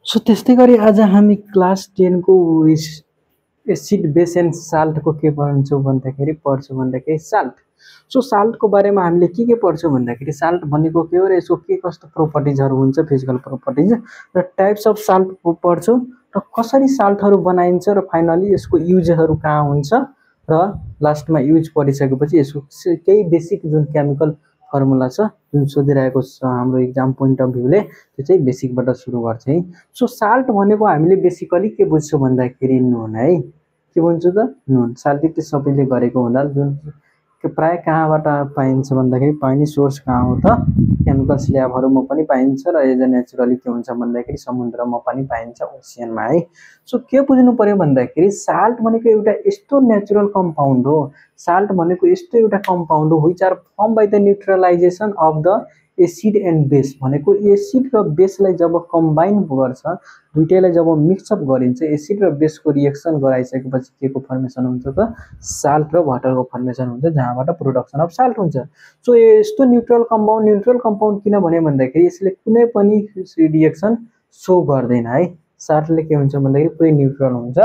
So त्यस्तै गरी आज हामी क्लास 10 को एसिड बेस एन्ड साल्टको के पढ्छौँ भन्दाखेरि साल्ट। सो साल्टको बारेमा हामीले के पढ्छौँ भन्दाखेरि साल्ट भनेको के हो र यसको के कस्तो प्रोपर्टिजहरू हुन्छ, फिजिकल प्रोपर्टिज र टाइप्स अफ साल्ट पढ्छौँ र कसरी साल्टहरू बनाइन्छ र फाइनली यसको युजहरू कहाँ हुन्छ र लास्टमा युज पढिसकेपछि यसको केही बेसिक जुन केमिकल फर्मुला छ जुन सोधिरहेको छ हाम्रो इक्जाम पोइन्ट अफ भ्यूले त्यो चाहिँ बेसिकबाट सुरु गर्छ है। सो साल्ट भनेको हामीले बेसिकली के बुझ्छौँ भन्दाखेरि नुन है। के भन्छौँ त? नुन। साल्ट चाहिँ सबैले गरेको हुनाले जुन प्राय कहाँबाट पाइन्छ भन्दाखेरि पाइने सोर्स कहाँ हो त? केमिकल्स ल्याबहरूमा पनि पाइन्छ र एज नेचुरली के हुन्छ भन्दाखेरि समुद्रमा पनि पाइन्छ, ओसियनमा है। सो के बुझ्नु पर्यो भन्दाखेरि साल्ट भनेको एउटा यस्तो नेचुरल कम्पाउन्ड हो, साल्ट भनेको यस्तो एउटा कम्पाउन्ड हो which are form by the neutralization of the acid and base. भनेको एसिड र बेसलाई जब कम्बाइन गर्छ, दुईटैलाई जब मिक्सअप गरिन्छ, एसिड र बेसको रिएक्सन गराइसकेपछि के को फर्मेसन हुन्छ त? साल्ट र वाटरको फर्मेसन हुन्छ, जहाँबाट प्रोडक्सन अफ साल्ट हुन्छ। सो यस्तो न्युट्रल कम्पाउन्ड किन भने भन्दाखेरि यसले कुनै पनि रिएक्सन सो गर्दैन है। साल्टले के हुन्छ भन्दाखेरि पुरै न्युट्रल हुन्छ।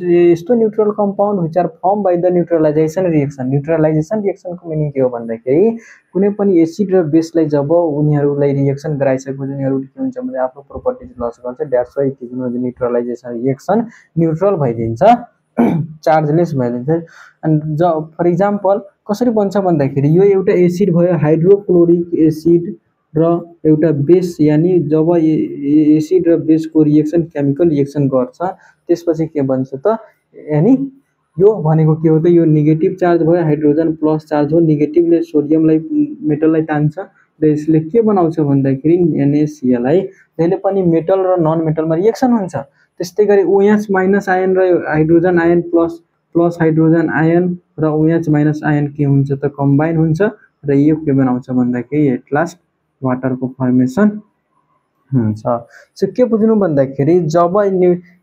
यस्तो neutral compound which are form by the neutralisation reaction. Neutralisation रिएक्सनको मिनिङ के हो भन्दाखेरि कुनै पनि एसिड र बेसलाई जब उनीहरूलाई रिएक्सन गराइसकेपछि उनीहरू के हुन्छ भने आफ्नो प्रोपर्टिज लस गर्छ। That's why it is known the neutralisation reaction. Neutral भइदिन्छ, चार्जलेस भइदिन्छ। एन्ड फर इक्जाम्पल कसरी बन्छ भन्दाखेरि यो एउटा एसिड भयो, हाइड्रोक्लोरिक एसिड र एउटा बेस, यानी जब एसिड र बेसको रिएक्सन केमिकल रिएक्सन गर्छ त्यसपछि के बन्छ त? यानी यो भनेको के हो त? यो नेगेटिभ चार्ज भयो, हाइड्रोजन प्लस चार्ज हो, नेगेटिभले सोडियमलाई मेटललाई तान्छ र यसले के बनाउँछ भन्दाखेरि NaCl है। त्यसले पनि मेटल र नन मेटलमा रिएक्सन हुन्छ। त्यस्तै गरी OH माइनस आयन र hydrogen ion plus hydrogen ion र OH माइनस आयन के हुन्छ त? कम्बाइन हुन्छ र यो के बनाउँछ भन्दाखेरि एट लास्ट वाटरको फर्मेसन हुन्छ। सो के बुझ्नु भन्दाखेरि जब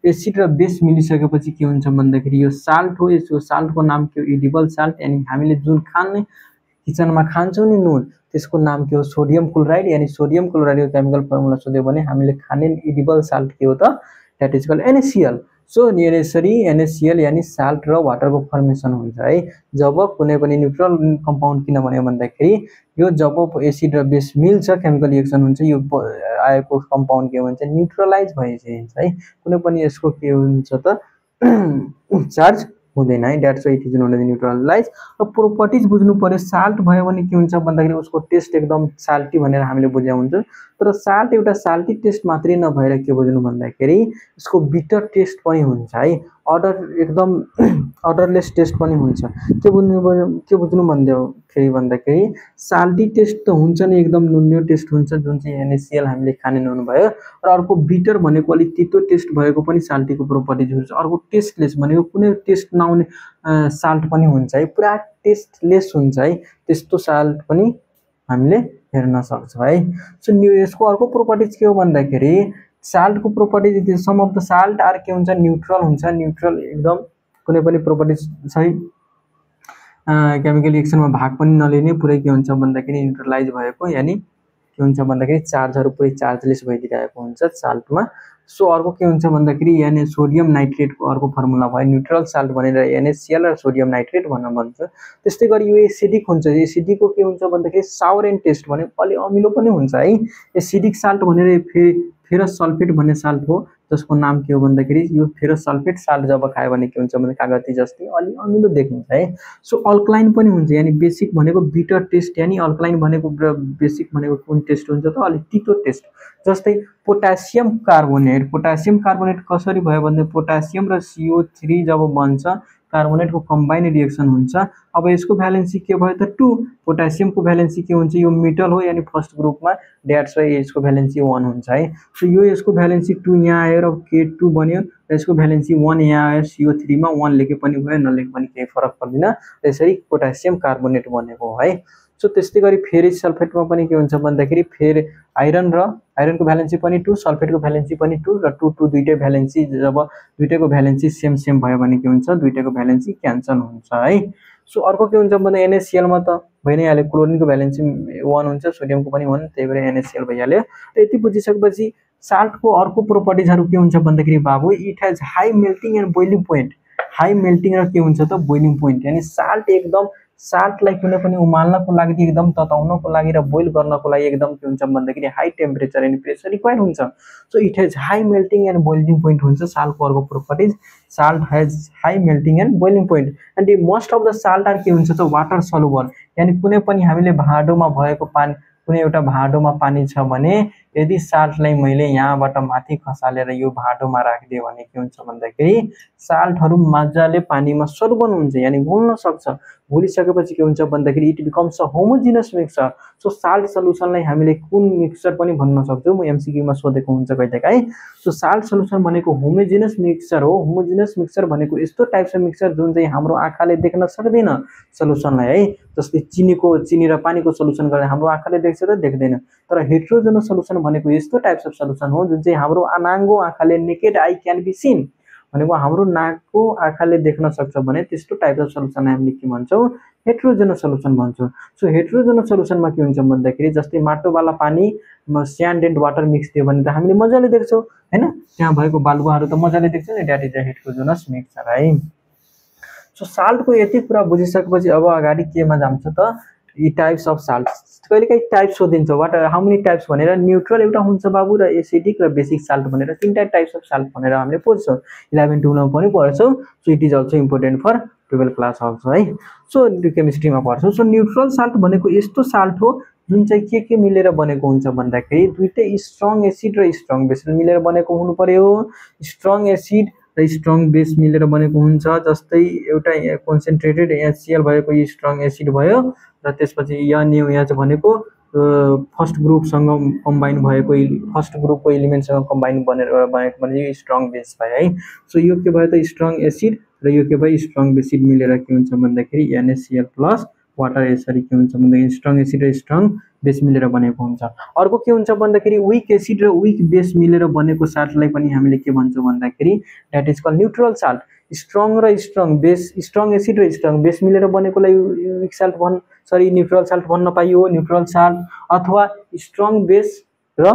एसिड र बेस मिलिसकेपछि के हुन्छ भन्दाखेरि यो साल्ट हो। यसको साल्टको नाम के हो? Edible salt. यानी हामीले जुन खाने किचनमा खान्छौँ नि नुन, त्यसको नाम के हो? Sodium chloride. यानी सोडियम क्लोराइडको केमिकल फर्मुला सोध्यो भने हामीले खाने इडिबल साल्ट के हो त? That is called NaCl। So यसरी NaCl यानी साल्ट र वाटरको फर्मेसन हुन्छ है जब कुनै पनि न्युट्रल कम्पाउन्ड। किन भन्यो भन्दाखेरि यो जब एसिड र बेस मिल्छ, केमिकल रिएक्सन हुन्छ, यो आएको कम्पाउन्ड के भन्छ? न्युट्रलाइज भइसकिन्छ है। कुनै पनि यसको के हुन्छ त? चार्ज हुँदैन है। That's why it is known as neutralize. र प्रोपर्टिज बुझ्नु पर्यो। साल्ट भयो भने के हुन्छ भन्दाखेरि उसको टेस्ट एकदम साल्टी भनेर हामीले बुझ्या हुन्छ। तर साल्ट एउटा साल्टी टेस्ट मात्रै नभएर के बुझ्नु भन्दाखेरि यसको बिटर टेस्ट पनि हुन्छ है। एकदम अडरलेस टेस्ट पनि हुन्छ। के बुझ्नु भन्दाखेरि साल्टी टेस्ट त हुन्छ नि, एकदम नुनियो टेस्ट हुन्छ जुन चाहिँ NaCl हामीले खाने नुन भयो। र अर्को बिटर भनेको अलिक तितो टेस्ट भएको पनि साल्टीको प्रोपर्टिज हुन्छ। अर्को टेस्टलेस भनेको कुनै टेस्ट नआउने साल्ट पनि हुन्छ है, पुरा टेस्टलेस हुन्छ है, त्यस्तो साल्ट पनि हामीले हेर्न सक्छौँ है। सो यसको अर्को प्रोपर्टिज के हो भन्दाखेरि साल्टको properties some of the salt are के हुन्छ? न्युट्रल हुन्छ। न्युट्रल एकदम कुनै पनि प्रोपर्टिज सही केमिकल रिएक्सनमा भाग पनि नलिने, पुरै के हुन्छ भन्दाखेरि न्युट्रलाइज भएको, यानी के हुन्छ भन्दाखेरि चार्जहरू पुरै चार्जलेस भइदिरहेको हुन्छ साल्टमा। सो अर्को के हुन्छ भन्दाखेरि सोडियम नाइट्रेटको अर्को फर्मुला भयो न्युट्रल साल्ट भनेर NaCl र सोडियम नाइट्रेट भनेर भन्छ। त्यस्तै गरी यो एसिडिक हुन्छ। एसिडिकको के हुन्छ भन्दाखेरि सावर एन्ड टेस्ट भने अलि अमिलो पनि हुन्छ है। एसिडिक साल्ट भनेर फेरस सल्फेट भन्ने साल्ट हो, जसको नाम के हो भन्दाखेरि यो फेरस सल्फेट साल्ट जब खायो भने के हुन्छ भने कागती जस्तै अलि अमिलो देखिन्छ है। सो अल्कलाइन पनि हुन्छ, यानी बेसिक भनेको बिटर टेस्ट, यानी अल्कलाइन भनेको बेसिक भनेको कुन टेस्ट हुन्छ त? अलिक तितो टेस्ट। जस्तै पोटासियम कार्बोनेट। पोटासियम कार्बोनेट कसरी भयो भने पोटासियम र CO3 जब बन्छ कार्बोनेटको कम्बाइन रिएक्सन हुन्छ। अब यसको भ्यालेन्सी के भयो त? 2। पोटासियमको भ्यालेन्सी के हुन्छ? यो मेटल हो, यानी फर्स्ट ग्रुपमा, द्याट्स वाइ यसको भ्यालेन्सी 1 हुन्छ है। सो यो यसको भ्यालेन्सी 2 यहाँ आयो र K2 बन्यो र यसको भ्यालेन्सी 1 यहाँ आयो। CO3 मा 1 लेखे पनि भयो, नलेखे पनि केही फरक पर्दैन। त्यसरी पोटासियम कार्बोनेट बनेको हो है। सो त्यस्तै गरी फेरिक सल्फेटमा पनि के हुन्छ भन्दाखेरि आइरनको भ्यालेन्सी पनि 2, सल्फेटको भ्यालेन्सी पनि 2 र 2 2 दुईटै भ्यालेन्सी, जब दुईटैको भ्यालेन्सी सेम भयो भने के हुन्छ? दुईटैको भ्यालेन्सी क्यान्सल हुन्छ है। सो अर्को के हुन्छ भन्दा NaCl मा त भइ नै हाल्यो, क्लोरिनको भ्यालेन्सी 1 हुन्छ, सोडियमको पनि 1, त्यही भएर NaCl भइहाल्यो। र यति बुझिसकेपछि साल्टको अर्को प्रोपर्टिजहरू के हुन्छ भन्दाखेरि बाबु it has high melting and boiling point. High melting र के हुन्छ त बोइलिङ पोइन्ट, यानी साल्ट एकदम साल्टलाई कुनै पनि उमाल्नको लागि एकदम तताउनको लागि र बोइल गर्नको लागि एकदम के हुन्छ भन्दाखेरि high temperature and pressure required हुन्छ। So it has high melting and boiling point हुन्छ साल्टको अर्को properties. Salt has high melting and boiling point and most of the salt are के हुन्छ त वाटर सल्युबल, यानी कुनै पनि हामीले भाँडोमा भएको पानी, कुनै एउटा भाँडोमा पानी छ भने यदि साल्टलाई मैले यहाँबाट माथि खसालेर यो भाँडोमा राखिदिएँ भने के हुन्छ भन्दाखेरि साल्टहरू मजाले पानीमा सल्युबल हुन्छ, यानी घुल्न सक्छ। घुलिसकेपछि के हुन्छ भन्दाखेरि it becomes a homogeneous mixture. So salt सल्युसनलाई हामीले कुन मिक्सचर पनि भन्न सक्छौँ, म MCQ मा सोधेको हुन्छ कहिलेकाहीँ। सो साल्ट सल्युसन भनेको होमोजिनस मिक्सचर हो। होमोजिनस मिक्सचर भनेको यस्तो टाइप्स अफ मिक्सचर जुन चाहिँ हाम्रो आँखाले देख्न सक्दैन सल्युसनलाई है। जस्तै चिनी र पानीको सल्युसन गर्दा हाम्रो आँखाले देख्छ त देख्दैन, तर हेट्रोजेनस सल्युसन भनेको यस्तो टाइप्स अफ सल्युसन हो जुन चाहिँ हाम्रो नाङ्गो आँखाले naked eye can be seen, भनेको हाम्रो नाकको आँखाले देख्न सक्छ भने त्यस्तो टाइप अफ सल्युसन हामीले के भन्छौँ, हेट्रोजेनस सल्युसन भन्छौँ। सो हेट्रोजेनस सल्युसनमा के हुन्छ भन्दाखेरि जस्तै माटोवाला पानी स्यान्ड एन्ड वाटर मिक्स दियो भने त हामीले मजाले देख्छौँ हैन, त्यहाँ भएको बालुवाहरू त मजाले देख्छौँ नि, that is a heterogeneous mixture है। सो साल्टको यति कुरा बुझिसकेपछि अब अगाडि केमा जान्छ त, यी टाइप्स अफ साल्ट। कहिलेकाहीँ टाइप सोधिन्छ, वाट हाउ मेनी टाइप्स भनेर, न्युट्रल एउटा हुन्छ बाबु, र एसिडिक र बेसिक साल्ट भनेर तीनटा टाइप्स अफ साल्ट भनेर हामीले पढ्छौँ 11-2 मा पनि पढ्छौँ। So it is also important for 12 class also है। सो केमिस्ट्रीमा पढ्छौँ। सो न्युट्रल साल्ट भनेको यस्तो साल्ट हो जुन चाहिँ के मिलेर बनेको हुन्छ भन्दाखेरि दुईटै स्ट्रङ एसिड र स्ट्रङ बेस मिलेर बनेको हुनु पर्यो। स्ट्रङ एसिड र स्ट्रङ बेस मिलेर बनेको हुन्छ, जस्तै एउटा कन्सन्ट्रेटेड HCl भएको स्ट्रङ एसिड भयो र त्यसपछि NaOH भनेको फर्स्ट ग्रुपसँग कम्बाइन भएको, फर्स्ट ग्रुपको इलिमेन्टसँग कम्बाइन बनेको भने स्ट्रङ बेस भयो है। सो यो के भयो त स्ट्रङ एसिड र यो के भयो स्ट्रङ बेसिड मिलेर के हुन्छ भन्दाखेरि NaCl प्लस वाटर, यसरी के हुन्छ भन्दाखेरि स्ट्रङ एसिड र स्ट्रङ बेस मिलेर बनेको हुन्छ। अर्को के हुन्छ भन्दाखेरि विक एसिड र विक बेस मिलेर बनेको साल्टलाई पनि हामीले के भन्छौँ भन्दाखेरि that is called neutral salt. Strong र स्ट्रङ बेस, स्ट्रङ एसिड र स्ट्रङ बेस मिलेर बनेकोलाई विक साल्ट न्युट्रल साल्ट भन्न पाइयो, न्युट्रल साल्ट। अथवा स्ट्रङ बेस र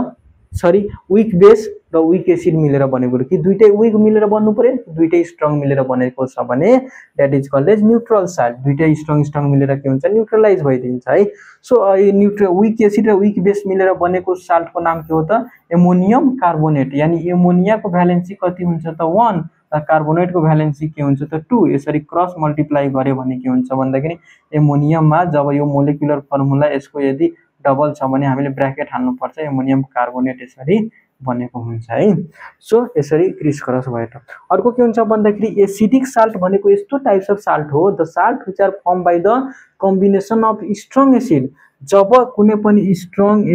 विक बेस र विक एसिड मिलेर बनेको, कि दुईटै विक मिलेर बन्नु पर्यो, दुईटै स्ट्रङ मिलेर बनेको छ भने that is called as neutral salt. दुईटै स्ट्रङ मिलेर के हुन्छ न्युट्रलाइज भइदिन्छ है। सो विक एसिड र विक बेस मिलेर बनेको साल्टको नाम के हो त एमोनियम कार्बोनेट, यानी एमोनियाको भ्यालेन्सी कति हुन्छ त 1 र कार्बोनेटको भ्यालेन्सी के हुन्छ त 2। यसरी क्रस मल्टिप्लाई गर्यो भने के हुन्छ भन्दाखेरि एमोनियममा जब यो मोलिकुलर फर्मुला यसको यदि डबल छ भने हामीले ब्र्याकेट हाल्नुपर्छ, एमोनियम कार्बोनेट यसरी बनेको हुन्छ है। सो यसरी क्रिस क्रस भयो। अर्को के हुन्छ भन्दाखेरि एसिडिक साल्ट भनेको यस्तो टाइप्स अफ साल्ट हो, the salt which are form by the combination of strong acid. जब कुनै पनि स्ट्रङ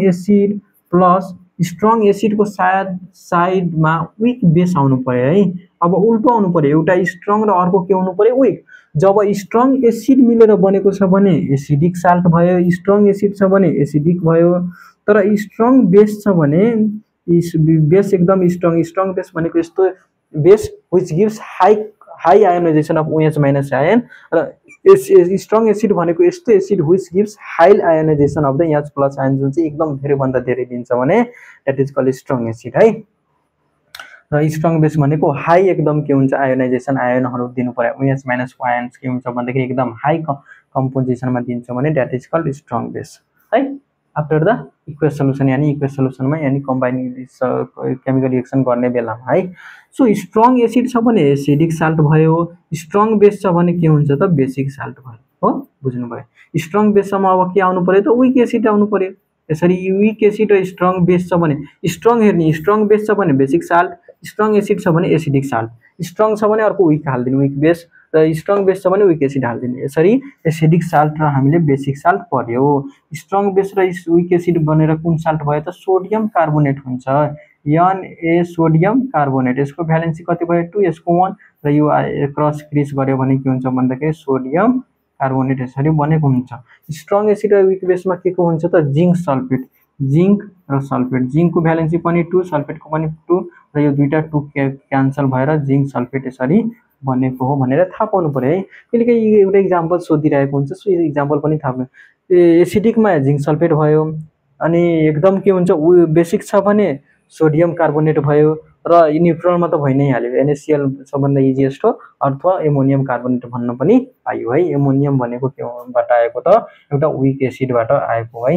एसिड प्लस स्ट्रङ एसिडको साइडमा विक बेस आउनु पर्यो है। अब उल्टो आउनु पर्यो, एउटा स्ट्रङ र अर्को के हुनु पर्यो विक। जब स्ट्रङ एसिड मिलेर बनेको छ भने एसिडिक साल्ट भयो, स्ट्रङ एसिड छ भने एसिडिक भयो। तर स्ट्रङ बेस छ भने बेस एकदम स्ट्रङ बेस भनेको यस्तो base which gives high ionization of OH- ion, र स्ट्रङ एसिड भनेको यस्तो acid which gives high ionization of the H+ ion, जुन चाहिँ एकदम धेरैभन्दा धेरै दिन्छ भने that is called strong acid है। र स्ट्रङ बेस भनेको हाई एकदम के हुन्छ आयोनाइजेसन आयनहरू दिनु पर्यो, OH- को आयन्स के हुन्छ भन्दाखेरि एकदम हाई कम्पोजिसनमा दिन्छ भने that is called strong base है। आफ्टर द इक्वेस सल्युसन, यानी इक्वेस सल्युसनमा यानी कम्बाइन केमिकल रिएक्सन गर्ने बेलामा है। सो स्ट्रङ एसिड छ भने एसिडिक साल्ट भयो, स्ट्रङ बेस छ भने के हुन्छ त बेसिक साल्ट भयो हो, बुझ्नुभयो। स्ट्रङ बेससम्म अब के आउनु पर्यो त विक एसिड आउनु पर्यो। यसरी विक एसिड र स्ट्रङ बेस छ भने स्ट्रङ हेर्ने, स्ट्रङ बेस छ भने बेसिक साल्ट, स्ट्रङ एसिड छ भने एसिडिक साल्ट, स्ट्रङ छ भने अर्को विक हाल्दिनु विक बेस, र स्ट्रङ बेस छ भने विक एसिड हाल्दिनु। यसरी एसिडिक साल्ट र हामीले बेसिक साल्ट पढ्यो। स्ट्रङ बेस र विक एसिड बनेर कुन साल्ट भयो त सोडियम कार्बोनेट हुन्छ, Na सोडियम कार्बोनेट। यसको भ्यालेन्सी कति भयो 2, यसको 1, र यो क्रस क्रिस गर्यो भने के हुन्छ भन्दाखेरि सोडियम कार्बोनेट यसरी बनेको हुन्छ। स्ट्रङ एसिड र विक बेसमा के को हुन्छ त जिंक सल्फेट, जिंक र सल्फेट। जिंकको भ्यालेन्सी पनि 2, सल्फेटको पनि 2, र यो दुईटा 2 क्यान्सल भएर जिंक सल्फेट यसरी भनेको हो भनेर थाहा पाउनु पर्यो है। कहिलेकाहीँ एउटा इक्जाम्पल सोधिरहेको हुन्छ, सो यो इक्जाम्पल पनि थाहा पाउनु। एसिडिकमा जिङ्क सल्फेट भयो, अनि एकदम के हुन्छ उ बेसिक छ भने सोडियम कार्बोनेट भयो, र न्युट्रलमा त भइ नै हाल्यो, NaCl सबभन्दा इजिएस्ट हो, अथवा एमोनियम कार्बोनेट भन्न पनि पाइयो है। एमोनियम भनेको केबाट आएको त, एउटा विक एसिडबाट आएको है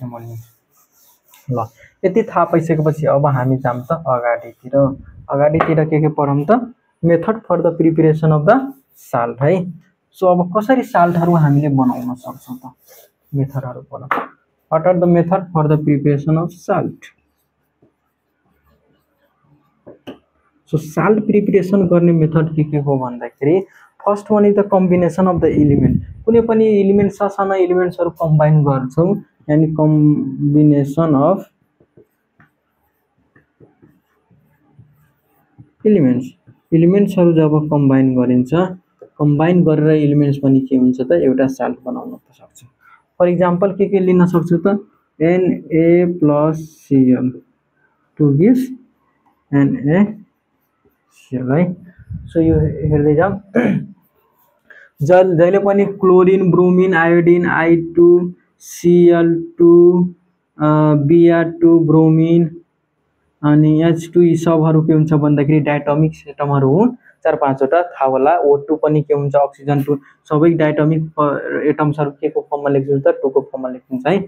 एमोनियम। ल यति थाहा पाइसकेपछि अब हामी जाम त अगाडितिर। अगाडितिर के पढौँ त, method for the preparation of the salt है। सो अब कसरी साल्टहरू हामीले बनाउन सक्छौँ त, मेथडहरू पढौँ। What are the method for the preparation of salt. So salt preparation गर्ने मेथड के हो भन्दाखेरि, first one is the combination of the element. कुनै पनि एलिमेन्ट साना एलिमेन्ट्सहरू कम्बाइन गर्छौँ, यानी कम्बिनेसन अफ एलिमेन्ट्सहरू जब कम्बाइन गरिन्छ, कम्बाइन गरेर एलिमेन्ट्स पनि के हुन्छ त, एउटा साल्ट बनाउन सक्छ। फर इक्जाम्पल के लिन सक्छु त, Na+Cl टु गिव्स NaCl है। सो यो हेर्दै जाम। जहिले पनि chlorine, bromine, iodine, I2Cl2 Br2 bromine अनि H2 यी सबहरू के हुन्छ भन्दाखेरि डायटोमिक एटमहरू हुन्, 4-5 वटा थाहा होला। O2 पनि के हुन्छ, अक्सिजन 2, सबै डायटोमिक एटम्सहरू के को फर्ममा लेख्छु त, 2 को फर्ममा लेख्नुहुन्छ है।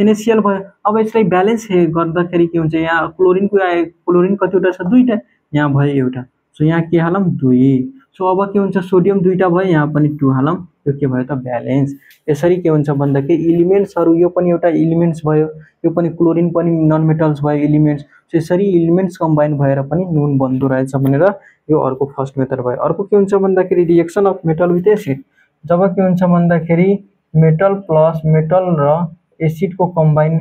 NaCl भयो। अब यसलाई ब्यालेन्स गर्दाखेरि के हुन्छ, यहाँ क्लोरिन कतिवटा छ, 2टा, यहाँ भयो एउटा, सो यहाँ के हालौँ 2। सो अब के हुन्छ, सोडियम 2टा भयो, यहाँ पनि 2 हालौँ, यो के भयो त ब्यालेन्स। यसरी के हुन्छ भन्दाखेरि एलिमेन्ट्सहरू, यो पनि एउटा एलिमेन्ट्स भयो, यो पनि क्लोरिन पनि नन मेटल्स भयो एलिमेन्ट्स। सो यसरी एलिमेन्ट्स कम्बाइन भएर पनि नुन बन्दो रहेछ भनेर यो अर्को फर्स्ट मेथड भयो। अर्को के हुन्छ भन्दाखेरि reaction of metal with acid. जब के हुन्छ भन्दाखेरि मेटल प्लस मेटल र एसिडको कम्बाइन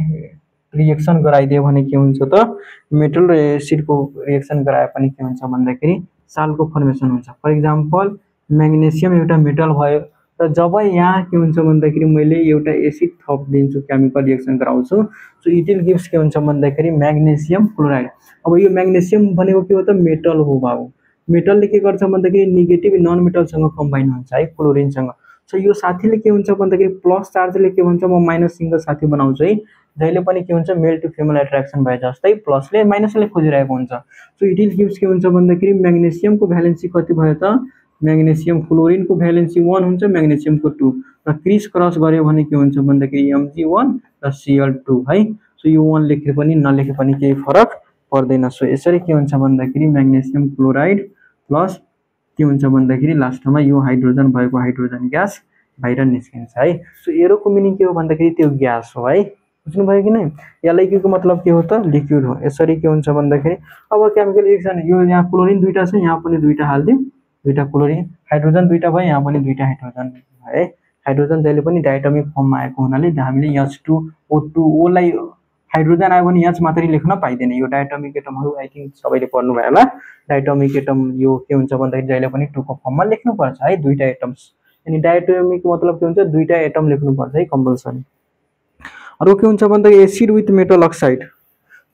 रिएक्सन गराइदियो भने के हुन्छ त, मेटल र एसिडको रिएक्सन गराए पनि के हुन्छ भन्दाखेरि साल्टको फर्मेसन हुन्छ। फर इक्जाम्पल म्याग्नेसियम एउटा मेटल भयो, र जब यहाँ के हुन्छ भन्दाखेरि मैले एउटा एसिड थपिदिन्छु, केमिकल रिएक्सन गराउँछु, सो इट विल गिव्स के हुन्छ भन्दाखेरि म्याग्नेसियम क्लोराइड। अब यो म्याग्नेसियम भनेको के हो त, मेटल हो बाबु। मेटलले के गर्छ भन्दाखेरि नेगेटिभ नन मेटलसँग कम्बाइन हुन्छ है, क्लोरिनसँग। सो यो साथीले के हुन्छ भन्दाखेरि प्लस चार्जले के भन्छ, म माइनस सिंगल साथी बनाउँछु है। जहिले पनि के हुन्छ, मेल टु फिमेल एट्र्याक्सन भए जस्तै प्लसले माइनसले खोजिरहेको हुन्छ। सो इट विल गिव्स के हुन्छ भन्दाखेरि म्याग्नेसियमको भ्यालेन्सी कति भयो त, म्याग्नेसियम क्लोरिनको भ्यालेन्सी 1 हुन्छ, म्याग्नेसियमको 2, र क्रिस क्रस गर्यो भने के हुन्छ भन्दाखेरि Mg1 र Cl2 है। सो यो 1 लेखे पनि नलेखे पनि केही फरक पर्दैन। सो यसरी के हुन्छ भन्दाखेरि म्याग्नेसियम क्लोराइड प्लस के हुन्छ भन्दाखेरि लास्टमा यो हाइड्रोजन भएको हाइड्रोजन ग्यास बाहिर निस्किन्छ है। सो एरोको मिनिङ के हो भन्दाखेरि त्यो ग्यास हो है, बुझ्नुभयो कि नै। एलआइक्यू को मतलब के हो त, लिक्विड हो। यसरी के हुन्छ भन्दाखेरि अब केमिकल रिएक्सन, यो यहाँ क्लोरिन 2टा छ, यहाँ पनि 2टा हाल्दिउँ, 2टा क्लोरिन, हाइड्रोजन 2टा भयो, यहाँ पनि 2टा हाइड्रोजन है। हाइड्रोजन जहिले पनि डायटोमिक फर्ममा आएको हुनाले हामीले H2O2 लाई हाइड्रोजन आयो भने H मात्रै लेख्न पाइदैन। यो डायटोमिक एटमहरू आई थिंक सबैले पढ्नु भयो होला। डायटोमिक एटम यो के हुन्छ भन्दाखेरि जहिले पनि 2 को फर्ममा लेख्नुपर्छ है, 2टा एटम्स। अनि डायटोमिक मतलब के हुन्छ, 2टा एटम लेख्नुपर्छ है कम्पल्सरी। अर्को के हुन्छ भन्दाखेरि एसिड विथ मेटल अक्साइड।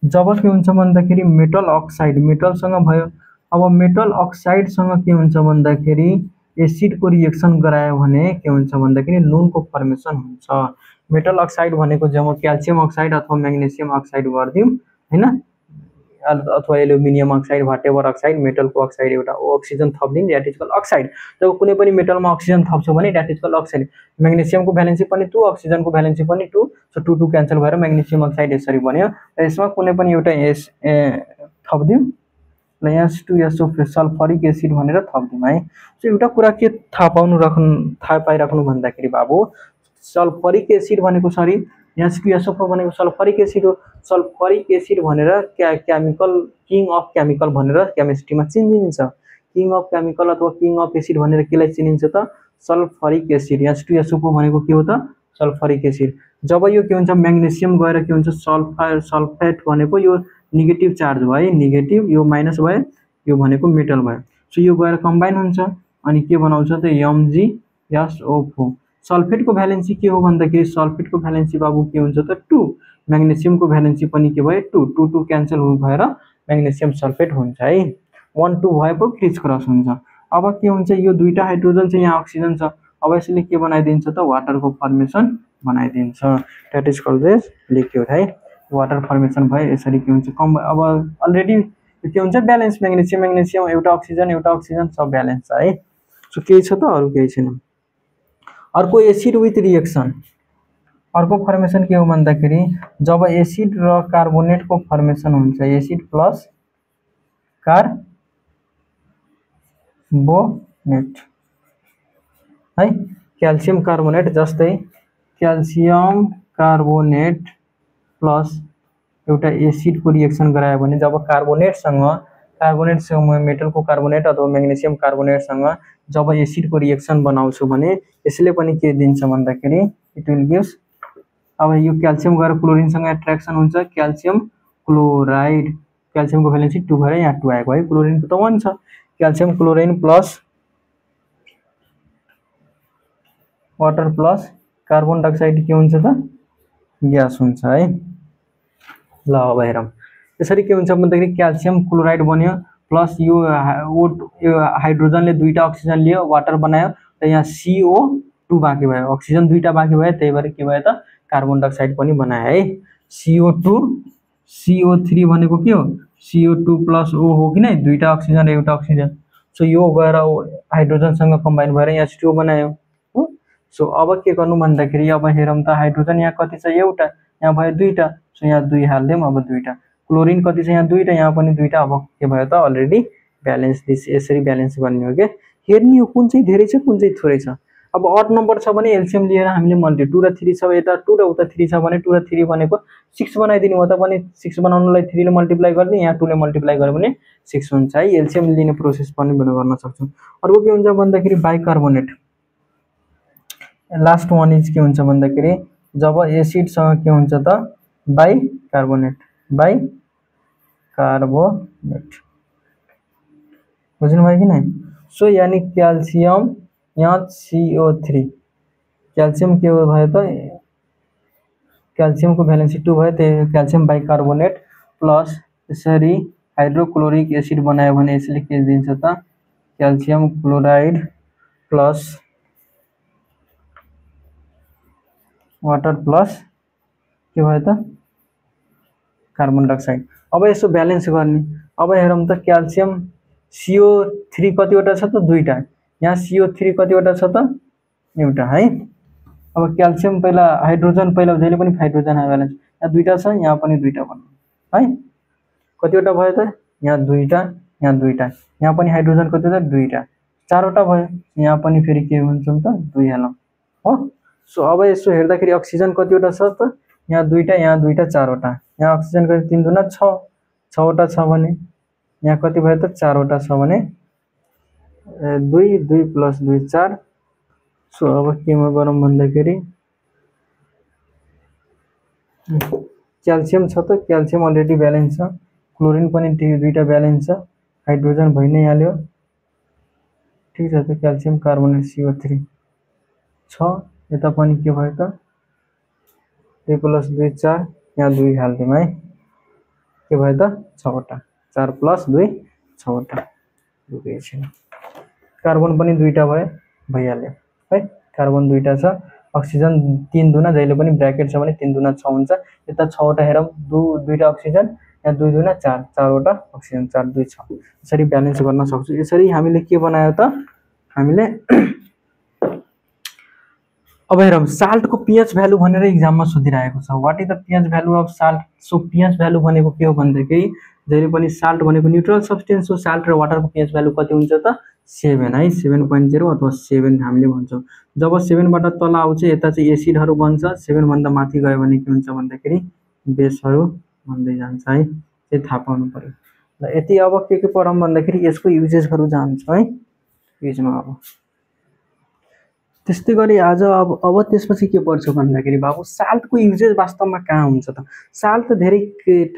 जब के हुन्छ भन्दाखेरि मेटल अक्साइड मेटलसँग भयो, अब मेटल अक्साइडसँग के हुन्छ भन्दाखेरि एसिडको रिएक्सन गरायो भने के हुन्छ भन्दाखेरि नुनको फर्मेसन हुन्छ। मेटल अक्साइड भनेको जब क्याल्सियम अक्साइड अथवा म्याग्नेसियम अक्साइड गर्दिउँ हैन, अथवा एल्युमिनियम अक्साइड, व्हाटएभर अक्साइड, मेटलको अक्साइड एउटा अक्सिजन थप्दिउँ, द्याट इज कल्ड अक्साइड। जब कुनै पनि मेटलमा अक्सिजन थप्छौँ भने द्याट इज कल्ड अक्साइड। म्याग्नेसियमको भ्यालेन्सी पनि 2, अक्सिजनको भ्यालेन्सी पनि 2, सो 2 2 क्यान्सल भएर म्याग्नेसियम अक्साइड यसरी बन्यो। र यसमा कुनै पनि एउटा थप्दिउँ, H2SO सल्फरिक एसिड भनेर थप्दिउँ है। सो एउटा कुरा के थाहा पाइराख्नु भन्दाखेरि बाबु, सल्फरिक एसिड भनेको सरी H2SO4 भनेको सल्फरिक एसिड हो। सल्फरिक एसिड भनेर केमिकल किङ अफ केमिकल भनेर केमिस्ट्रीमा चिनिन्छ। किङ अफ केमिकल अथवा किङ अफ एसिड भनेर केलाई चिनिन्छ त, सल्फरिक एसिड। H2SO4 भनेको के हो त, सल्फरिक एसिड। जब यो के हुन्छ म्याग्नेसियम गएर के हुन्छ सल्फेट भनेको यो नेगेटिभ चार्ज भयो, नेगेटिभ, यो माइनस भयो, यो भनेको मेटल भयो। सो यो गएर कम्बाइन हुन्छ अनि के बनाउँछ त MgSO4। सल्फेटको भ्यालेन्सी के हो भन्दाखेरि सल्फेटको भ्यालेन्सी बाबु के हुन्छ त 2, म्याग्नेसियमको भ्यालेन्सी पनि के भयो 2, 2 2 क्यान्सल भएर म्याग्नेसियम सल्फेट हुन्छ है। 1 2 भएपछि क्रिस क्रस हुन्छ। अब के हुन्छ यो दुईटा हाइड्रोजन छ यहाँ अक्सिजन छ अब यसले के बनाइदिन्छ त वाटरको फर्मेसन बनाइदिन्छ that is called as liquid है वाटर फर्मेसन भयो यसरी के हुन्छ कम अब अलरेडी के हुन्छ ब्यालेन्स म्याग्नेसियम म्याग्नेसियम एउटा अक्सिजन सब ब्यालेन्स छ है सो केही छ त अरु केही छैन अर्को एसिड विथ रिएक्सन अर्को फर्मेसन के हो भन्दाखेरि जब एसिड र कार्बोनेटको फर्मेसन हुन्छ एसिड प्लस कार्बोनेट है क्याल्सियम कार्बोनेट जस्तै क्याल्सियम कार्बोनेट प्लस एउटा एसिडको रिएक्सन गरायो भने जब कार्बोनेटसँग मेटलको कार्बोनेट अथवा म्याग्नेसियम कार्बोनेटसँग जब एसिडको रिएक्सन बनाउँछु भने यसले पनि के दिन्छ भन्दाखेरि इट विल गिव्स अब यो क्याल्सियम गएर क्लोरिनसँग एट्र्याक्सन हुन्छ क्याल्सियम क्लोराइड क्याल्सियमको भ्यालेन्सी 2 भएर यहाँ 2 आएको है क्लोरिनको त 1 छ calcium chlorine plus water plus carbon dioxide के हुन्छ त ग्यास हुन्छ है ल अब हेरौँ यसरी के हुन्छ भन्दाखेरि क्याल्सियम क्लोराइड बन्यो प्लस यो हाइड्रोजनले दुईटा अक्सिजन लियो वाटर बनायो र यहाँ CO2 बाँकी भयो अक्सिजन दुईटा बाँकी भयो त्यही भएर के भयो त कार्बन डाइअक्साइड पनि बनायो है CO2 CO3 भनेको के हो CO2 प्लस O हो कि नै दुईटा अक्सिजन र एउटा अक्सिजन सो यो गएर हाइड्रोजनसँग कम्बाइन भएर यहाँ H2O बनायो हो सो अब के गर्नु भन्दाखेरि अब हेरौँ त हाइड्रोजन यहाँ कति छ एउटा यहाँ भयो दुईटा सो यहाँ 2 हाल्दियौँ अब दुईटा क्लोरिन कति छ यहाँ दुईटा यहाँ पनि दुईटा अब के भयो त अलरेडी ब्यालेन्स दिस यसरी ब्यालेन्स गर्ने हो के हेर्ने हो कुन चाहिँ धेरै छ कुन चाहिँ थोरै छ अब अड नम्बर छ भने एलसीएम लिएर हामीले मल्टी 2 र 3 छ यता 2 र उता 3 छ भने 2 र 3 भनेको 6 बनाइदिनु हो त पनि 6 बनाउनलाई 3 ले मल्टिप्लाई गर्ने यहाँ 2 ले मल्टिप्लाई गर्यो भने 6 हुन्छ है एलसीएम लिने प्रोसेस पनि गर्न सक्छौं अर्को के हुन्छ भन्दाखेरि बाइकार्बोनेट लास्ट वान इज के हुन्छ भन्दाखेरि जब एसिड सँग के हुन्छ त बाइकार्बोनेट बुझ्नु भयो कि नै सो यानी क्याल्सियम यहाँ CO3 क्याल्सियम के भयो त क्याल्सियम को भ्यालेन्सी 2 भयो त्यही क्याल्सियम बाइकार्बोनेट प्लस यसरी हाइड्रोक्लोरिक एसिड बनायो भने यसले के दिन्छ त calcium chloride plus water plus के भयो त कार्बन डाइअक्साइड अब यसो ब्यालेन्स गर्ने अब हेरौँ त क्याल्सियम CO3 कतिवटा छ त दुईटा यहाँ CO3 कतिवटा छ त एउटा है अब क्याल्सियम पहिला हाइड्रोजन पहिला जहिले पनि हाइड्रोजन ब्यालेन्स यहाँ दुईटा छ यहाँ पनि दुईटा भन्नु है कतिवटा भयो त यहाँ दुईटा यहाँ पनि हाइड्रोजन कतिवटा दुईटा चारवटा भयो यहाँ पनि फेरि के हुन्छ त 2 हालौं हो सो अब यसो हेर्दाखेरि अक्सिजन कतिवटा छ त यहाँ दुईटा चारवटा यहाँ अक्सिजन कति 3 दुना 6 6वटा छ भने यहाँ कति भयो त 4वटा छ भने 2 + 2 4 सो अब केमा गरौँ भन्दाखेरि क्याल्सियम छ त क्याल्सियम अलरेडी ब्यालेन्स छ क्लोरिन पनि दुईटा ब्यालेन्स छ हाइड्रोजन भइ नै हाल्यो ठीक छ त क्याल्सियम कार्बोनेट CO3 छ यता पनि के भयो त 2 + 2 4 यहाँ 2 हाल्दियौ है के भयो त 6वटा 4 + 2 6वटा दुई छैन कार्बन पनि दुईटा भयो भइहाल्यो है कार्बन दुईटा छ अक्सिजन 3 दुना जहिले पनि ब्र्याकेट छ भने 3 दुना 6 हुन्छ यता 6वटा हेरौँ दुईटा अक्सिजन यहाँ 2 दुना 4 4वटा अक्सिजन 4 2 6 यसरी ब्यालेन्स गर्न सक्छौं यसरी हामीले के बनायो त हामीले अब हेरौँ साल्ट को pH भ्यालु भनेर एक्जाममा सोधिरहेको छ what is the pH value of salt so pH value भनेको के हो भन्दाखेरि जहिले पनि साल्ट भनेको न्यूट्रल सब्स्टेन्स हो साल्ट र वाटर को pH भ्यालु कति हुन्छ त 7 है 7.0 अथवा 7 हामीले भन्छौं जब 7 बाट तल आउँछ यता चाहिँ एसिडहरु बन्छ 7 भन्दा माथि गयो भने के हुन्छ भन्दाखेरि बेसहरु बन्दै जान्छ है त्यो थाहा पाउनु पर्यो ल यति अब के पढौं भन्दाखेरि यसको युजेसहरु जान्छ है युजमा अब त्यस्तै गरी आज अब त्यसपछि के पर्छ भन्दाखेरि बाबु साल्ट को युजेस वास्तवमा कहाँ हुन्छ त साल्ट त धेरै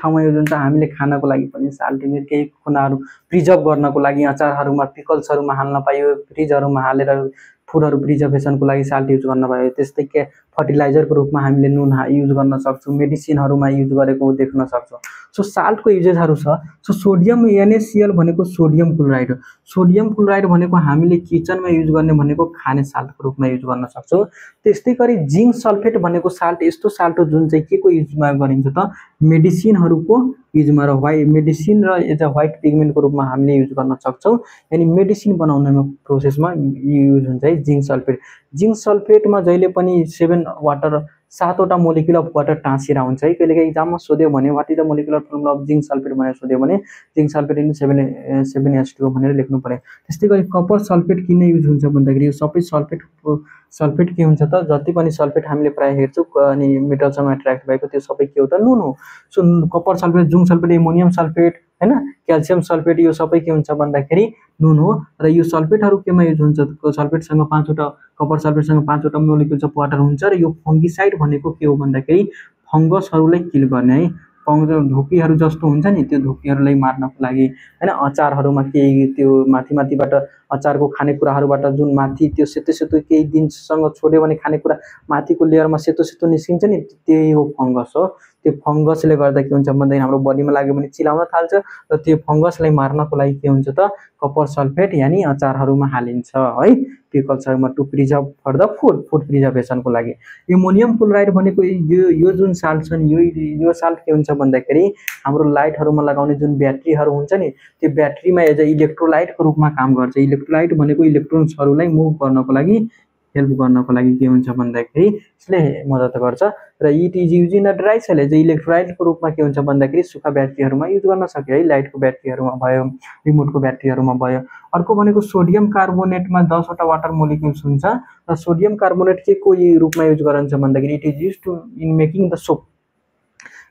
ठाउँमा युज हुन्छ हामीले खानको लागि पनि साल्ट केही खानाहरु प्रिजर्भ गर्नको लागि अचारहरुमा पिकल्सहरुमा हाल्न पाइयो फ्रिजहरुमा हालेर फुडहरु प्रिजर्भेसनको लागि साल्ट युज गर्न पाइयो त्यस्तै के फर्टिलाइजरको रूपमा हामीले नुन युज गर्न सक्छौँ, मेडिसिनहरूमा युज गरेको देख्न सक्छौँ। सो साल्टको युजेसहरू छ। सो सोडियम NaCl भनेको सोडियम क्लोराइड हो। सोडियम क्लोराइड भनेको हामीले किचनमा युज गर्ने भनेको खाने साल्टको रूपमा युज गर्न सक्छौँ। त्यस्तै गरी जिङ्क सल्फेट भनेको साल्ट यस्तो साल्ट हो जुन चाहिँ के को युजमा गरिन्छ त मेडिसिनहरूको युजमा र मेडिसिन र एज अ व्हाइट पिगमेन्टको रूपमा हामीले युज गर्न सक्छौँ। यानि मेडिसिन बनाउनेमा प्रोसेसमा युज हुन्छ है जिङ्क सल्फेट। जिङ्क सल्फेटमा जहिले पनि 7वटा मोलिकुल अफ वाटर टाँसिएर हुन्छ है। कहिलेकाहीँ इक्जाममा सोध्यो भने what is the molecular formula of zinc sulphate भनेर सोध्यो भने जिङ्क सल्फेट इन 7H2O भनेर लेख्नु पर्यो। त्यस्तै गरी कपर सल्फेट किन युज हुन्छ भन्दाखेरि यो सबै सल्फेट के हुन्छ त जति पनि सल्फेट हामीले प्रायः हेर्छौँ अनि मेटलसँग एट्र्याक्ट भएको त्यो सबै के हो त नुन हो। So copper sulphate, zinc sulphate, ammonium sulphate हैन, क्याल्सियम सल्फेट यो सबै के हुन्छ भन्दाखेरि नुन हो। र यो सल्फेटहरू केमा युज हुन्छ त सल्फेटसँग 5वटा कपर सल्फेटसँग 5वटा मोलिकुल्स अफ वाटर हुन्छ र यो फङ्गिसाइड भनेको के हो भन्दाखेरि फङ्गसहरूलाई किल गर्ने है। धुपीहरू जस्तो हुन्छ नि त्यो धुपीहरूलाई मार्नको लागि हैन। अचारहरूमा केही त्यो माथिबाट अचारको खानेकुराहरूबाट जुन माथि त्यो सेतो केही दिनसँग छोड्यो भने खानेकुरा माथिको लेयरमा सेतो निस्किन्छ नि त्यही हो फङ्गस हो। त्यो फङ्गसले गर्दा के हुन्छ भन्दाखेरि हाम्रो बडीमा लाग्यो भने चिलाउन थाल्छ र त्यो फङ्गसलाई मार्नको लागि के हुन्छ त कपर सल्फेट यानि अचारहरूमा हालिन्छ है। पिकल्सहरूमा to preserve for the food प्रिजर्भेसनको लागि। एमोनियम क्लोराइड भनेको यो जुन साल्ट छ नि यो साल्ट के हुन्छ भन्दाखेरि हाम्रो लाइटहरूमा लगाउने जुन ब्याट्रीहरू हुन्छ नि त्यो ब्याट्रीमा एज अ इलेक्ट्रोलाइटको रूपमा काम गर्छ। इलेक्ट्रोलाइट भनेको इलेक्ट्रोन्सहरूलाई मुभ गर्नको लागि हेल्प गर्नको लागि के हुन्छ भन्दाखेरि यसले मद्दत गर्छ। र it is use in a dry cell as इलेक्ट्रोलाइटको रूपमा के हुन्छ भन्दाखेरि सुक्खा ब्याट्रीहरूमा युज गर्न सक्यो है। लाइटको ब्याट्रीहरूमा भयो, रिमोटको ब्याट्रीहरूमा भयो। अर्को भनेको सोडियम कार्बोनेटमा 10वटा वाटर मोलिक्युल्स हुन्छ र सोडियम कार्बोनेट के को रूपमा युज गरिन्छ भन्दाखेरि it is use to in making the soap.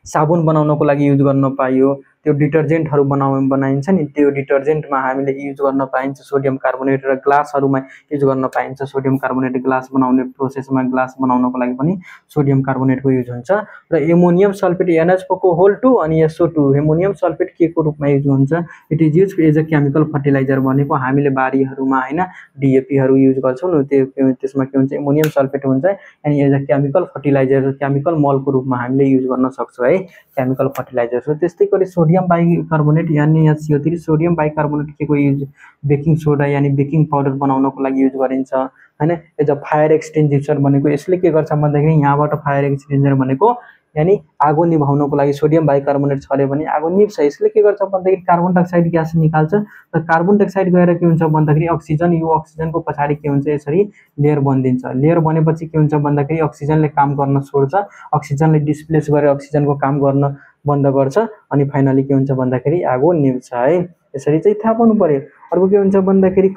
साबुन बनाउनको लागि युज गर्न पाइयो। त्यो डिटर्जेन्टहरू बनाइन्छ नि त्यो डिटर्जेन्टमा हामीले युज गर्न पाइन्छ सोडियम कार्बोनेट। र ग्लासहरूमा युज गर्न पाइन्छ सोडियम कार्बोनेट। ग्लास बनाउने प्रोसेसमा ग्लास बनाउनको लागि पनि सोडियम कार्बोनेटको युज हुन्छ। र एमोनियम सल्फेट NH4 अनि SO2 एमोनियम सल्फेट के को रूपमा युज हुन्छ it is use as a chemical fertilizer भनेको हामीले बारीहरूमा हैन DAPहरू युज गर्छौँ न त्यसमा के हुन्छ एमोनियम सल्फेट हुन्छ अनि as a chemical fertilizer chemical मलको रूपमा हामीले युज गर्न सक्छौँ है केमिकल फर्टिलाइजर हो। त्यस्तै गरी सोडियम बाइकार्बोनेट यानि SiO3 सोडियम बाइकार्बोनेट के को युज बेकिङ सोडा यानि बेकिङ पाउडर बनाउनको लागि युज गरिन्छ हैन। एज अ फायर एक्सटिङ्ग्विसर भनेको यसले के गर्छ भन्दाखेरि यहाँबाट फायर एक्सटिङ्ग्विसर भनेको यानि आगो निभाउनको लागि सोडियम बाइकार्बोनेट छर्यो भने आगो निभ्छ। यसले के गर्छ भन्दाखेरि कार्बन डाइअक्साइड ग्यास निकाल्छ र कार्बन डाइअक्साइड गएर के हुन्छ भन्दाखेरि अक्सिजन यो अक्सिजनको पछाडि के हुन्छ यसरी लेयर बनिदिन्छ। लेयर बनेपछि के हुन्छ भन्दाखेरि अक्सिजनले काम गर्न छोड्छ। अक्सिजनले डिस्प्लेस गरेर अक्सिजनको काम गर्न बन्द गर्छ अनि फाइनली के हुन्छ भन्दाखेरि आगो निभ्छ है। यसरी चाहिँ थाहा पाउनु पर्यो। अर्को के हुन्छ भन्दाखेरि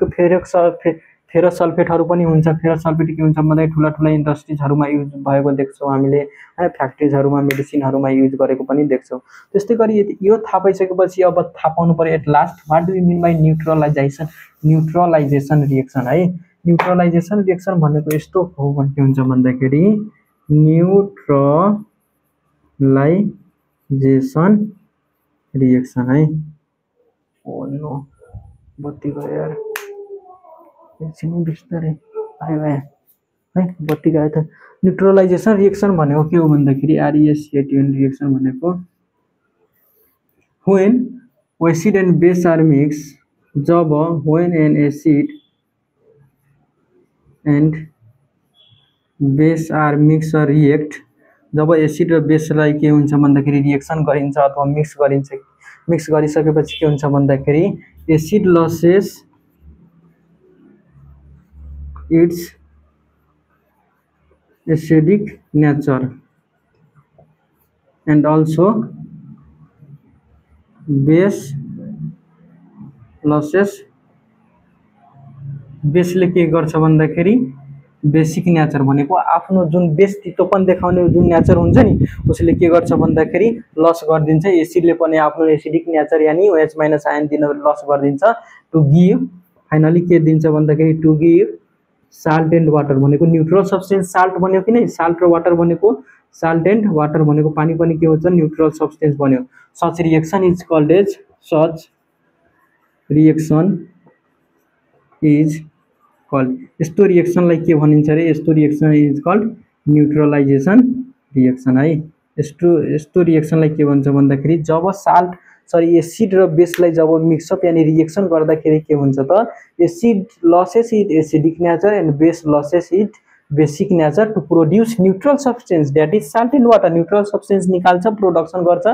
फेरस सल्फेटहरू पनि हुन्छ। फेरस सल्फेट के हुन्छ भन्दाखेरि ठुला इन्डस्ट्रिजहरूमा युज भएको देख्छौँ हामीले हैन। फ्याक्ट्रिजहरूमा मेडिसिनहरूमा युज गरेको पनि देख्छौँ। त्यस्तै गरी यो थाहा पाइसकेपछि अब थाहा पाउनु पर्यो at last what do you mean by neutralisation reaction है। न्यूट्रलाइजेसन रिएक्सन भनेको यस्तो हो के हुन्छ भन्दाखेरि न्यूट्रलाइजेसन रिएक्सन है। ओ नो बत्ती गयो यार एकछिन बिस्तारै आयो है बत्ती गयो त। न्यूट्रलाइजेसन रिएक्सन भनेको के हो भन्दाखेरि ReACl रिएक्सन भनेको when acid and base are mixed जब when an acid and base are mixed or react जब एसिड र बेसलाई के हुन्छ भन्दाखेरि रिएक्सन गरिन्छ अथवा मिक्स गरिसकेपछि के हुन्छ भन्दाखेरि acid losses it's acidic nature and also base losses बेसले के गर्छ भन्दाखेरि बेसिक नेचर भनेको आफ्नो जुन बेस तितोपन देखाउने जुन नेचर हुन्छ नि उसले के गर्छ भन्दाखेरि लस गरिदिन्छ। एसिडले पनि आफ्नो एसिडिक नेचर यानी OH- आयन दिन लस गरिदिन्छ टु गिभ फाइनली के दिन्छ भन्दाखेरि to give salt and water भनेको न्यूट्रल सब्स्टेन्स साल्ट बन्यो कि नै साल्ट र वाटर भनेको साल्ट एन्ड वाटर भनेको पानी पनि के हुन्छ न्यूट्रल सब्स्टेन्स बन्यो। Such reaction is called as यस्तो रिएक्सनलाई के भनिन्छ रे यस्तो reaction is called neutralisation reaction है। यस्तो रिएक्सनलाई के भन्छ भन्दाखेरि जब साल्ट सरी एसिड र बेसलाई जब मिक्सअप यानी रिएक्सन गर्दाखेरि के हुन्छ त acid loses it acidic nature and base loses it basic nature to produce neutral substance that is salt and water. Neutral substance निकाल्छ प्रोडक्सन गर्छ।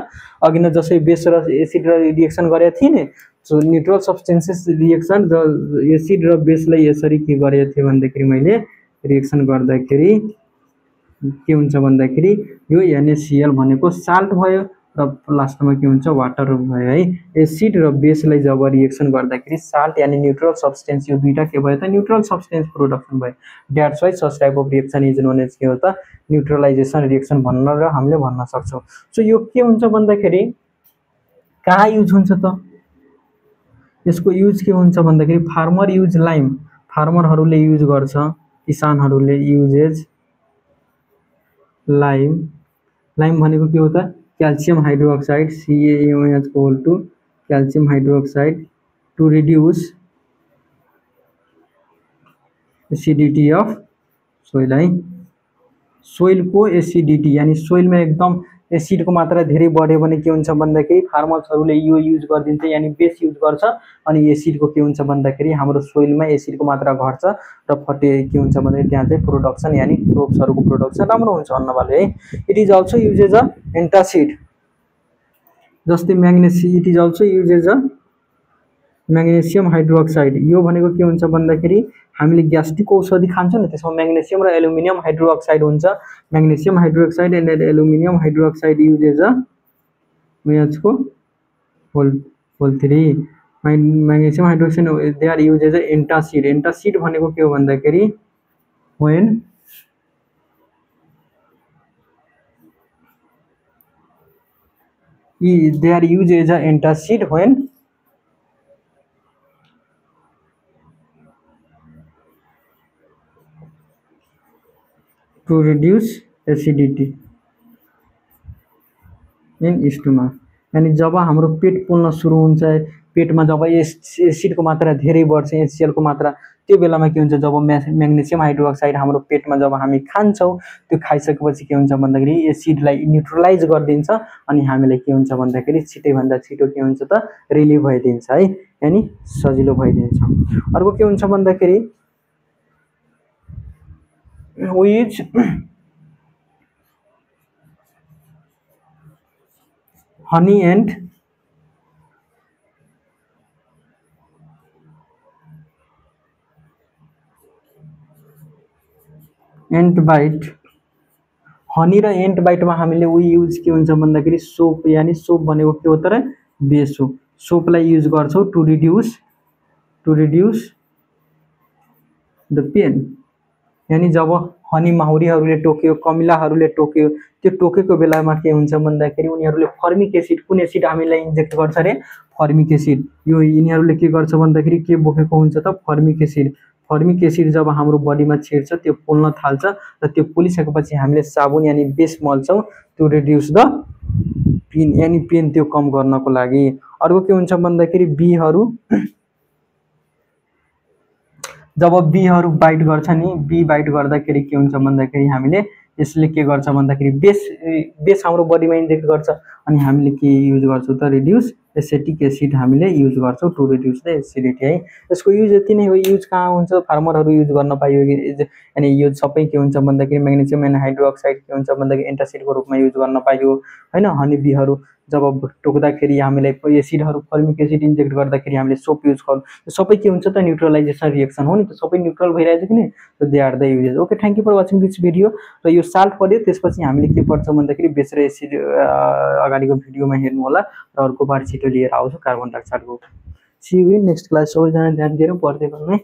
अघि न जसै बेस र एसिड र रिएक्सन गरेको थिएँ नि, so neutral substances reaction acid र बेसलाई यसरी के गरेको थिएँ भन्दाखेरि मैले रिएक्सन गर्दाखेरि के हुन्छ भन्दाखेरि यो NaCl भनेको साल्ट भयो र लास्टमा के हुन्छ वाटर भयो है। एसिड र बेसलाई जब रिएक्सन गर्दाखेरि साल्ट यानी न्यूट्रल सब्सटेन्स यो दुईटा के भयो त न्यूट्रल सब्सटेन्स प्रोडक्सन भयो। That's why such type of reaction is known as के हो त न्यूट्रलाइजेसन रिएक्सन भन्न र हामीले भन्न सक्छौं। सो यो के हुन्छ भन्दाखेरि कहाँ युज हुन्छ त यसको युज के हुन्छ भन्दाखेरि फार्मर युज लाइम, फार्मरहरूले युज गर्छ, किसानहरूले युजेज लाइम। लाइम भनेको के हो त calcium hydroxide CaOH equal to calcium hydroxide to reduce acidity of soil है। सोइलको एसिडिटी यानी सोइलमा एकदम एसिडको मात्रा धेरै बढ्यो भने के हुन्छ भन्दाखेरि फार्मर्सहरूले यो युज गरिदिन्छ यानी बेस युज गर्छ अनि एसिडको के हुन्छ भन्दाखेरि हाम्रो सोइलमा एसिडको मात्रा घट्छ र के हुन्छ भने त्यहाँ चाहिँ प्रोडक्सन यानी क्रोप्सहरूको प्रोडक्सन राम्रो हुन्छ अन्नबाली है। It is also uses a antacid जस्तै magnesium, it is also uses a magnesium hydroxide. यो भनेको के हुन्छ भन्दाखेरि हामीले ग्यास्ट्रिक औषधि खान्छौँ नि त्यसमा म्याग्नेसियम र एल्युमिनियम हाइड्रोक्साइड हुन्छ। Magnesium hydroxide and aluminium hydroxide uses a OH को whole 3 magnesium hydroxide they are uses a antacid. Antacid भनेको के हो भन्दाखेरि when they are used as an antacid when to reduce acidity in stomach। यानी जब हाम्रो पेट पोल्न सुरु हुन्छ, पेटमा जब एसिडको मात्रा धेरै बढ्छ, HCl को मात्रा, त्यो बेलामा के हुन्छ जब म्याग्नेसियम हाइड्रोक्साइड हाम्रो पेटमा जब हामी खान्छौँ त्यो खाइसकेपछि के हुन्छ भन्दाखेरि एसिडलाई न्यूट्रलाइज गरिदिन्छ अनि हामीलाई के हुन्छ भन्दाखेरि छिटैभन्दा छिटो के हुन्छ त रिलिभ भइदिन्छ है, यानी सजिलो भइदिन्छ। अर्को के हुन्छ भन्दाखेरि which honey and ant bite. Honey र एन्ट बाइटमा हामीले वी युज के हुन्छ भन्दाखेरि सोप, यानी सोप भनेको के हो त बेस हो। सोपलाई युज गर्छौँ टु रिड्युस द पेन। यानी जब हनी माहुरीहरूले टोक्यो, कमिलाहरूले टोक्यो, त्यो टोकेको बेलामा के हुन्छ भन्दाखेरि उनीहरूले फर्मिक एसिड, कुन एसिड हामीलाई इन्जेक्ट गर्छ रे फर्मिक एसिड। यो यिनीहरूले के गर्छ भन्दाखेरि के बोकेको हुन्छ त फर्मिक एसिड। फर्मिक एसिड जब हाम्रो बडीमा छिर्छ त्यो पोल्न थाल्छ र त्यो पोलिसकेपछि हामीले साबुन यानी बेस मल्छौँ टु रिड्युस द पेन, यानी पेन त्यो कम गर्नको लागि। अर्को के हुन्छ भन्दाखेरि बीहरू जब बीहरू बाइट गर्छ नि, बी बाइट गर्दाखेरि के हुन्छ भन्दाखेरि हामीले यसले के गर्छ भन्दाखेरि बेस हाम्रो बडीमा इन्जेक्ट गर्छ अनि हामीले के युज गर्छौँ त रिड्युस एसिटिक एसिड हामीले युज गर्छौँ टु रिड्युस द एसिडिटी है। यसको युज यति नै हो। युज कहाँ हुन्छ फार्मरहरू युज गर्न पाइयो यानी यो सबै के हुन्छ भन्दाखेरि म्याग्नेसियम एन्ड हाइड्रोक्साइड के हुन्छ भन्दाखेरि एन्टासिडको रूपमा युज गर्न पाइयो हैन। हनी बीहरू जब टोक्दाखेरि हामीलाई एसिडहरू फर्मिक एसिड इन्जेक्ट गर्दाखेरि हामीले सोप युज गर्छौँ, त्यो सबै के हुन्छ त न्यूट्रलाइजेसन रिएक्सन हो नि, त्यो सबै न्यूट्रल भइरहेछ कि नि, so they are the uses. Okay, thank you for watching this video. र यो साल्ट पढ्यो त्यसपछि हामीले के पढ्छौँ भन्दाखेरि बेस र एसिड अगाडिको भिडियोमा हेर्नु होला र अर्को बार छिटो लिएर आउँछु कार्बन डाइअक्साइडको। See you in next class. सबैजना ध्यान दिएर पढ्दै गर्नु है।